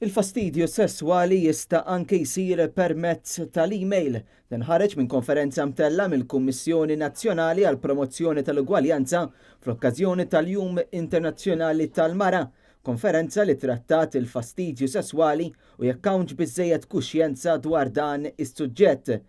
Il-fastidju sesswali jista' anke jsir permezz tal-email. Dan ħareġ minn konferenza mtella' mill-Kummissjoni Nazzjonali għall-Promozzjoni tal-Ugwaljanza fl-okkażjoni tal-Jum Internazzjonali tal-Mara, konferenza li trattat il-fastidju sesswali u jekk hawnx biżżejjed kuxjenza dwar dan is-suġġett.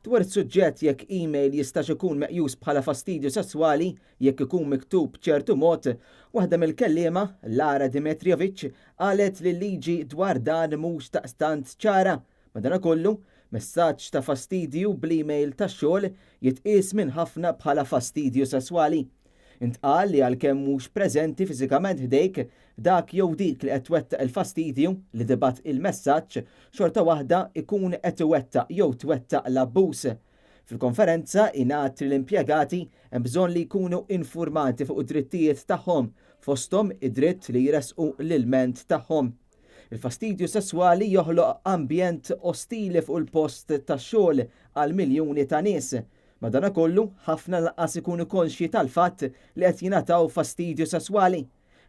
Dwar is-suġġett jekk email jistax ikun meqjus bħala fastidju sesswali jekk ikun miktub b'ċertu mod, waħda mill-kelliema, Lara Dimitrijevic, qalet li l-liġi dwar dan mhux daqstant ċara. Madanakollu, messaġġ ta' fastidju bl-email tax-xogħol jitqies minn ħafna bħala fastidju sesswali. Intqal li għalkemm mhux preżenti fiżikament ħdejk, dak jew dik li qed twettaq il-fastidju, li tibgħat il-messaġġ, xorta waħda jkun qed iwettaq jew twettaq l-abbuż. Fil-konferenza ingħad li l-impjegati hemm bżonn li jkunu infurmati fuq id-drittijiet tagħhom, fosthom id-dritt li jressqu l-ilment tagħhom. Il-fastidju sesswali joħloq ambjent ostili fuq il-post tax-xogħol għal miljuni ta' nies. Madanakollu, ħafna lanqas ikunu konxji tal-fatt li qed jingħataw fastidju sesswali.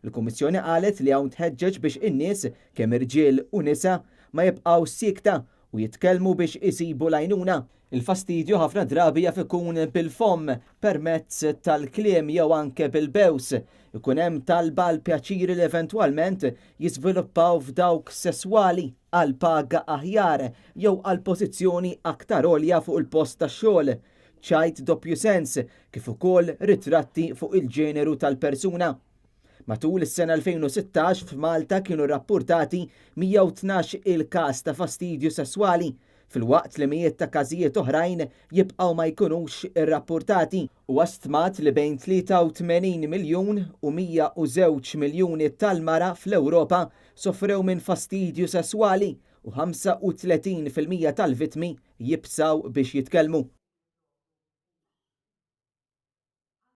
Il-Kummissjoni qalet li hawn tħeġġeġ biex in-nies, kemm irġiel u nisa, ma jibqgħux siekta u jitkellmu biex isibu l-għajnuna. Il-fastidju ħafna drabi jaf ikun bil-fomm, permezz tal-kliem jew anke bil-bews. Ikun hemm talba għal pjaċiri li eventwalment jiżviluppaw f'dawk sesswali, għal paga aħjar jew għal pożizzjoni aktar għolja fuq il-post tax-xogħol, ċajt doppju sens, kif ukoll ritratti fuq il-ġeneru tal-persuna. Matul is-sena 2016 f'Malta kienu rrappurtati 112 il-każ ta' fastidju sesswali, filwaqt li mijiet ta' każijiet oħrajn jibqgħu ma jkunux irrappurtati. Huwa stmat li bejn 83 miljun u 102 miljuni tal-mara fl-Ewropa sofrew minn fastidju sesswali u 35% tal-vittmi jibżgħu biex jitkellmu.